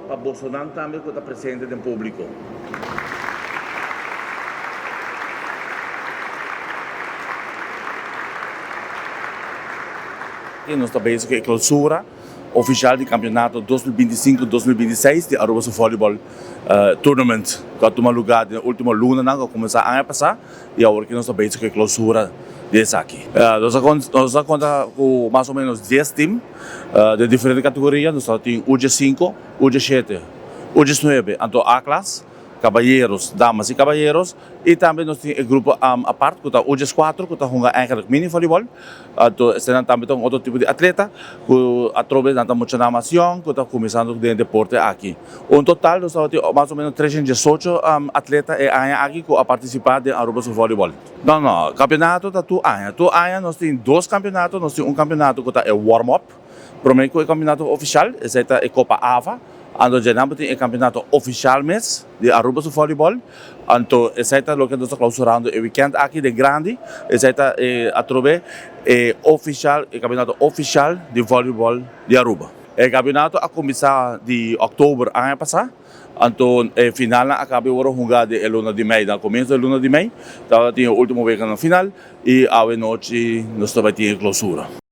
pa bosonan tambe ku ta presente den públiko. Nos ta bezig ku e klousura ofishal di kampionato 2025, 2026 di Aruba su Volleyball Tournament ku a tuma lugá den e último lunanan ku a kuminsá aña pasá i awor ki nos ta bezig ku e klousura di esaki. Nos a nos a konta ku mas o ménos dies tim den diferente kategoria. Nos ta tin U diesinku, U diesshete, U diesnuebe anto A klas, kabayeros, damas i kabayeros i tambe nos tin e grupo apart ku ta U dieskuater ku ta hunga eigenlijk mini volleyball. Anto eseinan tambe ta un otro tipo di atleta ku atrobe nan ta muchanan mas yòn ku ta kuminsando den e deporte aki. Un total nos tabatin mas o menos 318 atleta e aña aki ku a partisipá den Aruba su vòlibòl. No, no, kampionato ta tur aña. Tur aña nos tin dos kampionato, nos tin un kampionato ku ta e warm up promé ku e kampionato ofishal, esei ta e Kopa Ava. Anto dje nan bo tin e kampionato ofishal mes di Aruba su vòlibòl. Anto esei ta loke nos ta klausurando e wikènt aki den grandi. Esei ta e atrobe e ofishal, e kampionato ofishal di vòlibòl di Aruba. E kampionato a kuminsá di òktober aña pasá, anto e finalnan a kaba e wòrdu hungá den e luna di mei. Na komienso di luna di mei tabata tin e último weganan final i awe nochi nos ta bai tin e klousura.